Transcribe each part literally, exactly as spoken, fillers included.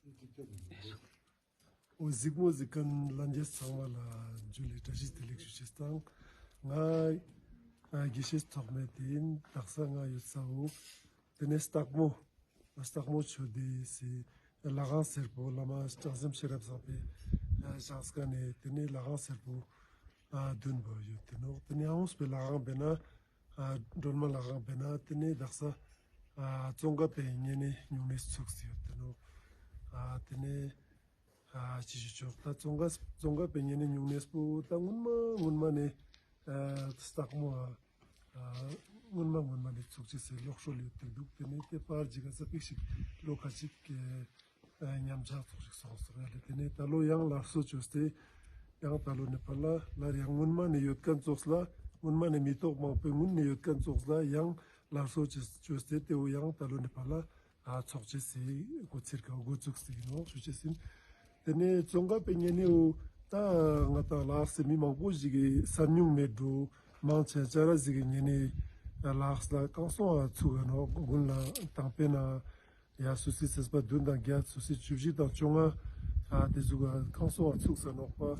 འོ་གཟིགས་མོ་གཟིགས་མཁན་ལྷན་རྒྱས་ཚང་མ་ལ་ཇུ་ལེ་བཀྲ་ཤིས་བདེ་ལེགས་ཞུ་ཅེས་དང་། ང་ཨ་དགེ་བཤེས་ཐོགས་མེད་ཡིན། དག་ས་ང་ཡོད་ས་བོ་དེ་ནས་སྟག་མོ། སྟག་མོ་ཆོས་སྡེ་སི་ལྷ་ཁང་སེར་པོ་བླ་མ་བྱང་སེམས་ཤེས་རབ་བཟང་པོའི་ཨ་བཞེངས་ས་ནས་དེ་ནས་ལྷ་ཁང་སེར་པོ་ཨ་བདུན་པོ་ཡོད་དེ་ནོག། དེ་ནས་ཨ་འོངས་པའི་ལྷ་ཁང་བེ་ན་ཨ་སྒྲོལ་མ་ལྷ་ཁང་བེ་ན་དེ་ནས་དག་ས་ཨ་ཙོང་ཁ་པའི་བསྙེན་གནས་སྨྱུང་གནས་ཚུགས་སུ་ཡོད་དེ་ནོག། ཨ་དེ་ནས་ཨ་ཅི་ཞུ་ཆོག། ད་ཙོང་ཁ་ཙོང་ཁ་པའི་བསྙེན་གནས་སྨྱུང་གནས་པོ་ད་སྔོན་མ་སྔོན་མ་ནས་ཨ་སྟག་མོ་ཨ་སྔོན་མ་སྔོན་མ་ནས་ཚུགས་ཅེས་སི་ལོག་ཤོ་ལ་ཡོད་དེ་འདུག། དེ་ནས་དེ་པར་ཅིག་ག་ས་པིག་ཞིག་ལོ་ཁ་ཅིག་གི་ཨ་ཉམས་ཆག་ཚོགས་ཤིག་སོང་སོང་ཡ་ལེ། དེ་ནས་ད་ལོ་ཡང་སླར་གསོ་བཅོས་ཏེ་ཡང་ད་ལོ་ནས་ཕར་ལ་སླར་ཡང་སྔོན་མ་ནས་ཡོད་མཁན་ཙོགས་ལ་སྔོན་མ་ནས་མི་ཐོག་མང་པོའི་སྔུན་ནས་ཡོད་མཁན་ཙོགས་ལ་ཡང་སླར་གསོ་བཅོས་ཏེ་དེ་བོ་ཡང་ད་ལོ་ནས་ཕར་ལ་ཨ་ཚོགས་ཅེས་སི་འགོ་ཚིར་ཀ་འགོ་བཙུགས་སི་ཡིན་ནོག་ཞུ་ཅེས་ཡིན། དེ་ནས་ཙོང་ཁ་པའི་བསྙེན་གནས་བོ་ད་ང་དང་ལ་དྭགས་སི་མི་མང་པོ་ཞིག་གི་གསན་མྱོང་མེད་འགྲོ། མང་ཆེ་ཅ་ར་ཞིག་གི་བསྙེན་གནས་ལ་དྭགས་ལ་གང་སོང་ཨ་ཚུགས་ཨ་ནོག། དགུན་ལ་དང་པེ་ན་ཡ་སུད་སི་ཚེས་པ་བདུན་དང་བརྒྱད། སུད་སི་བཅུ་བཞི་དང་བཅོ་ལྔ། ཨ་དེ་ཟུག་ག་གང་སོང་ཨ་ཚུགས་ས་ནོག་པ།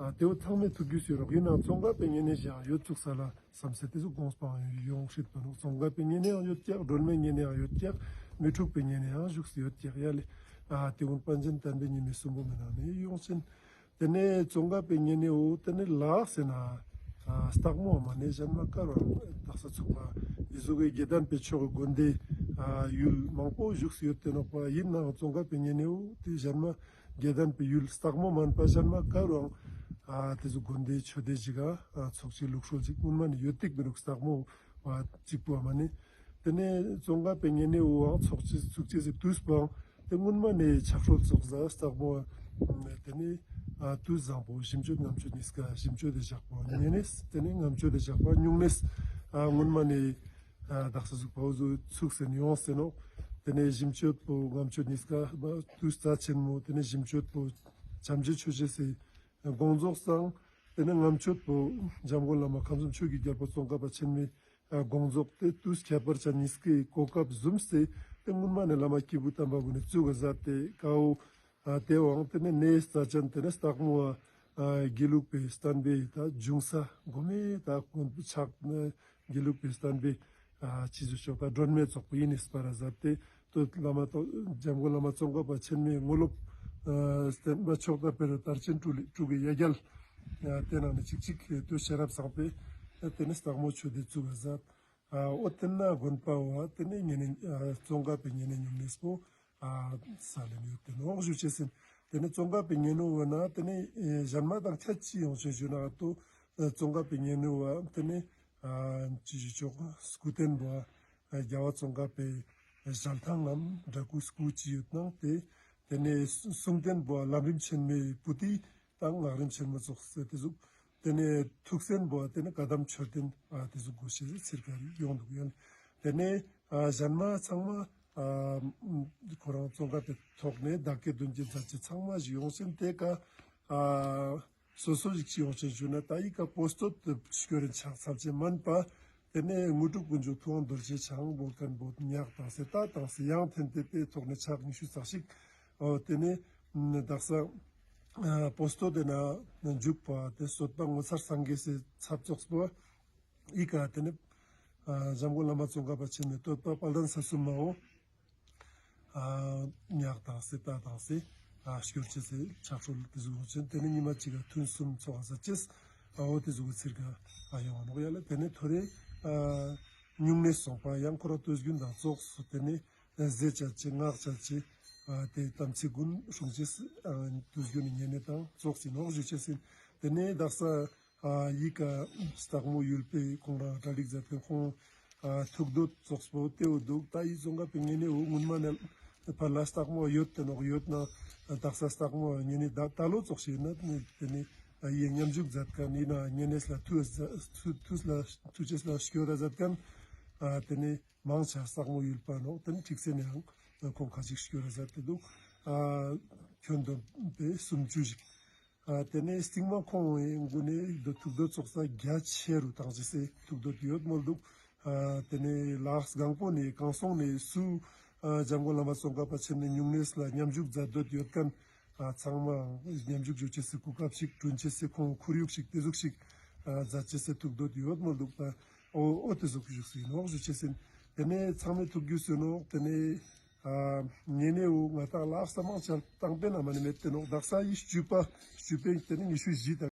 ཨ་དེ་བོ་ཚང་མས་ཐུགས་རྒྱུས་ཡོད་རོག། ཡིན་ནའང་ཙོང་ཁ་པའི་བསྙེན་གནས་ཤིག་ཡང་ཡོད་ཚུགས་ས་ལ་བསམ་སེ་དེ་ཟུག་དགོངས་པའང་ཡོང་སྲིད་པ་ནོག། ཙོང་ཁ་པའི་བསྙེན་གནས་ཡང་ཡོད་ཀྱག། སྒྲོལ་མའི་བསྙེན་གནས་ཡང་ཡོད་ཀྱག། མི་འཁྲུགས་པའི་བསྙེན་གནས་ཡང་བཞུགས་སེ་ཡོད་ཀྱག་ཡ་ལེ། ཨ་དེ་ཀུན་པཎ་ཆེན་བསྟན་པའི་ཉི་མའི་གསུང་འབུམ་མི་ནང་ནས་ཡོང་ཕྱིན། དེ་ནས་ཙོང་ཁ་པའི་བསྙེན་གནས་བོ་དེ་ནས་ལ་དྭགས་སི་ན་ཨ་སྟག་མོ་མ་ནས་གཞན་མ་ག་རུའང་དག་ས་ཚུགས་པ། འི་ཟུག་གི་དགེ་ལྡན་པའི་ཕྱོགས་ཀྱི་དགོན་སྡེ་ཨ་ཡུལ་མང་པོ་བཞུགས་སུ་ཡོད་དེ་ནོག་པ། ཡིན་ནའང་ཙོང་ཁ་པའི་བསྙེན་གནས་བོ་དེ་གཞན་མ་དགེ་ལྡན་པའི་ཡུལ་སྟག་མོ་མན་པ་གཞན་མ་ག་རུའང་ཨ་དེ་ཟུག་དགོན་སྡེ་ཆོས་སྡེ་ཞིག་ག་ཨ་ཚོགས་ཅེས་ལུགས་སྲོལ་ཅིག་སྔོན་མ་ནས་ཡོད་དེ་མི་རུག། སྟག་མོ་བ་གཅིག་པོ་མ་ནས། དེ་ནས་ཙོང་ཁ་པའི་བསྙེན་གནས་བོའང་ཚོགས་ཅེས་ཚུགས་ཅེས་སི་དུས་པོའང་དེ་སྔོན་མ་ནས་ཕྱག་སྲོལ་ཚོགས་ས་སྟག་མོ་བ། དེ་ནས་ཨ་དུས་བཟང་པོ་བཞི་མཆོད་ལྔ་མཆོད་གཉིས་ཀ། བཞི་མཆོད་དེ་ཞག་པོ་བསྙེན་གནས། དེ་ནས་ལྔ་མཆོད་དེ་ཞག་པོ་སྨྱུང་གནས། ཨ་སྔོན་མ་ནས་ཨ་དག་ས་ཟུག་པ་བོ་ཟུག་ཚུགས་སེ་ནི་ཡོང་སེ་ནོག། དེ་ནས་བཞི་མཆོད་པོ་ལྔ་མཆོད་གཉིས་ཀ་དུས་རྩ་ཆེན་མོ། དེ་ནས་བཞི་མཆོད་པོ་བྱམས་ཆོས་ཆོས་རྗེ་སི་དགོངས་རྫོགས་སང་། དེ་ནས་ལྔ་མཆོད་པོ་འཇམ་མགོན་བླ་མ་ཁམས་གསུམ་ཆོས་ཀྱི་རྒྱལ་པོ་ཙོང་ཁ་པ་ཆེན་མོའི་ཨ་དགོངས་རྫོགས་དེ་དུས་ཁྱད་པར་ཅན་གཉིས་ཀའི་གོ་སྐབས་བཟུམ་སྟེ་དེ་སྔོན་མ་ནས་བླ་མ་སྐྱེས་བུ་དམ་པ་ཀུན་ནས་བཙུགས་ས་མཛད་དེ་ཀའོ། ཨ་དེ་བོའང་དེ་ནས་གནས་རྩ་ཅན་དེ་ནས་སྟག་མོ་ཨ་དགེ་ལུགས་པའི་བསྟན་པའི་ད་འབྱུང་ས་གོ་མེ་ད་དགོན་པ་ཆགས་ནས་དགེ་ལུགས་པའི་བསྟན་པའི་ཨ་ཅི་ཞུ་ཆོག་ད་སྒྲོན་མེ་ཙོགས་པོ་ཡིན་ནི་སྤར་ས་མཛད་དེ། ཏོ་བླ་མ་ཏོ་འཇམ་མགོན་བླ་མ་ཙོང་ཁ་པ་ཆེན་མོའི་དངོས་སློབ་ཨ་བསྟན་པ་ཕྱོགས་དང་སྤེལ་བའི་དར་ཆེན་དྲུག་ལས་དྲུག་གི་ཡ་གྱལ་ཨ་དེ་ནང་ནས་གཅིག་གཅིག་ཏོ་ཤེས་རབ་བཟང་པོས་ཨ་དེ་ནས་སྟག་མོ་ཆོས་སྡེ་བཙུགས་པ་མཛད། ཨ་འོ་དེ་ན་དགོན་པ་བོ་དེ་ནས་བསྙེན་གནས་ཨ་ཙོང་ཁ་པའི་བསྙེན་གནས་སྨྱུང་གནས་པོ་ཨ་ས་ལེན་ཡོད་དེ་ནོག་ཞུ་ཅེས་ཡིན། དེ་ནས་ཙོང་ཁ་པའི་བསྙེན་གནས་བོ་ན་དེ་ནས་ཨེ་གཞན་མ་དང་ཁྱད་ཅི་ཡོང་ཆེན་ཞུ་ན་ཏོ་ཨ་ཙོང་ཁ་པའི་བསྙེན་གནས་བོ་དེ་ནས་ཨ་ཅི་ཞུ་ཆོག་སྐུ་རྟེན་བོ་ཨ་རྒྱལ་བ་ཙོང་ཁ་པའི་ཞལ་ཐང་ངམ་འདྲ་སྐུ་སྐུ་ཅི་ཡོད་ནང་དེ། དེ་ནས་གསུང་རྟེན་བོ་ལམ་རིམ་ཆེན་མོའི་པོ་ཏི་དང་སྔགས་རིམ་ཆེན་མོ་ཙོགས་སེ་དེ་ཟུག། དེ་ནས་ཐུགས་རྟེན་བོ་དེ་ནས་བཀའ་གདམས་མཆོད་རྟེན་ཨ་དེ་ཟུག་གོ་ཤེས་ཚིར་ཀ་རི་ཡོང་འདུག་ཡོད། དེ་ནས་ཨ་གཞན་མ་ཚང་མ་ཨ་ཁོ་རང་ཙོང་ཁ་པའི་ཐོག་ནས་བདག་བསྐྱེད་དོན་བརྒྱུད་མཛད་ཅེས་ཚང་མ་ཞིག་ཡོང་ཤེས་དེ་ཀ་ཨ་སོ་སོ་ཞིག་ཅི་ཡོང་ཆེན་ཞུ་ན་ད་ཡི་ཀ་པོ་སྟོད་དུ་སྐྱོར་རིན་ཆགས་ཚར་ཅེས་མན་པ། དེ་ནས་དངོས་གྲུབ་ཀུན་འབྱུང་ཐུབ་དབང་རྡོ་རྗེ་འཆང་བོ་ཀན་བོ་ཉག་དང་སེ་ཏ་དང་སེ་ཡང་འཐེན་ཏེ་དེ་ཐོག་ནས་ཕྱག་ཉི་ཤུ་རྩ་གཅིག། འོ་དེ་ནས་དག་ས་ཨ་པོ་སྟོད་དེ་ན་འཇུག་པ་དེ་སྟོད་པ་ངོ་མཚར་སངས་རྒྱས་སི་ཚབ་ཙོགས་པོ་ཡི་ཀ་དེ་ནས་ཨ་འཇམ་མགོན་བླ་མ་ཙོང་ཁ་པ་ཆེན་མོའི་སྟོད་པ་དཔལ་ལྡན་ས་གསུམ་མའོ། ཨ་ཉག་དང་སེ་ཏ་དང་སེ་ཨ་སྐྱོར་ཅེས་སི་ཕྱག་སྲོལ་དེ་ཟུག་ཡོང་ཆེན། དེ་ནས་ཉི་མ་གཅིག་ག་ཐུན་གསུམ་ཚོགས་ས་ཅེས་ཨ་འོ་དེ་ཟུག་གི་ཚིར་ཀ་ཨ་ཡོང་བ་ནོག་ཡ་ལེ། དེ་ནས་ཐོ་རེ་ཨ་སྨྱུང་གནས་སོང་པ་ཡང་ཁོ་ར་དུས་རྒྱུན་དང་ཙོགས་སུ་དེ་ནས་ཟས་བཅད་ཅེས་སྔགས་བཅད་ཅེས་ཨ་དེ་དམ་ཚིག་ཀུན་སྲུང་ཅེས་ཨ་དུས་རྒྱུན་ནས་ཉེ་གནས་དང་ཙོགས་སི་ནོག་ཞུ་ཅེས་ཡིན། དེ་ནས་དག་ས་ཨ་ཡི་ཀ་སྟག་མོ་ཡུལ་པའི་ཁོང་རང་གྲ་སྒྲིག་མཛད་མཁན་ཁོང་ཨ་ཐུགས་འདོད་ཙོགས་པོ་དེ་བོ་འདུག། ད་ཡི་ཙོང་ཁ་པའི་བསྙེན་གནས་བོ་སྔོན་མ་ནས་ཕར་ལ་སྟག་མོ་ཡོད་དེ་ནོག་ཡོད་ན་དག་ས་སྟག་མོ་བསྙེན་གནས་ད་ད་ལོ་ཙོགས་ཤིག་ཡིན་ན་དེ་ནས་ཡི་མཉམ་ཞུགས་མཛད་མཁན་ཡིན་ན་བསྙེན་གནས་ལ་ཐུགས་ཐུགས་ལ་ཐུགས་རྗེས་ལ་སྐྱོར་ར་མཛད་མཁན་ཨ་དེ་ནས་མང་ཆེ་སྟག་མོ་ཡུལ་པ་ནོག། དེ་ནས་ཁྲིག་སེ་ནས་ཡང་ཁོང་ཁ་ཅིག་སྐྱོར་ར་མཛད་དེ་འདུག། ཨ་ཁྱོན་བསྡོམས་པས་སུམ་ཅུ་ཞིག། ཨ་དེ་ནས་སྟིང་མ་ཁོང་གུན་ནས་ཐུགས་འདོད་ཚོགས་ས་རྒྱ་ཆེ་རུ་བཏང་ཅེས་སི་ཐུགས་འདོད་ཡོད་མོལ་འདུག། ཨ་དེ་ནས་ལ་དྭགས་གང་པོ་ནས་གང་སོང་ནས་སུ་ ཨ་འཇམ་མགོན་བླ་མ་ཙོང་ཁ་པ་ཆེན་མོའི་སྨྱུང་གནས་ལ་མཉམ་ཞུགས་མཛད་འདོད་ཡོད་མཁན་ཨ་ཚང་མ་མཉམ་ཞུགས་ཞུ་ཅེས་སི་གོ་སྐབས་ཤིག་བསྐྲུན་ཅེས་སི་ཁོང་ཁོར་ཡུག་ཤིག་དེ་ཟུག་ཤིག་ཨ་མཛད་ཅེས་སི་ཐུགས་འདོད་ཡོད་མོལ་འདུག་པ། འོ་འོ་དེ་ཟུག་ཞུགས་སི་ནོག་ཞུ་ཅེས་ཡིན། དེ་ནས་ཚང་མས་ཐུགས་རྒྱུས་སུ་ནོག། དེ་ནས་ཨ་ཉེ་ནས་འོ་ང་ཏང་ལྷག་བསམ་མང་ཆེ་བཏང་པས་ན་མ་ནི་མེད་དེ་ནོག། དག་ས་ཡི་བཅུ་པ་བཅུ་པའི་དེ་ནས་ཉི་ཤུ་བཞི་དང་།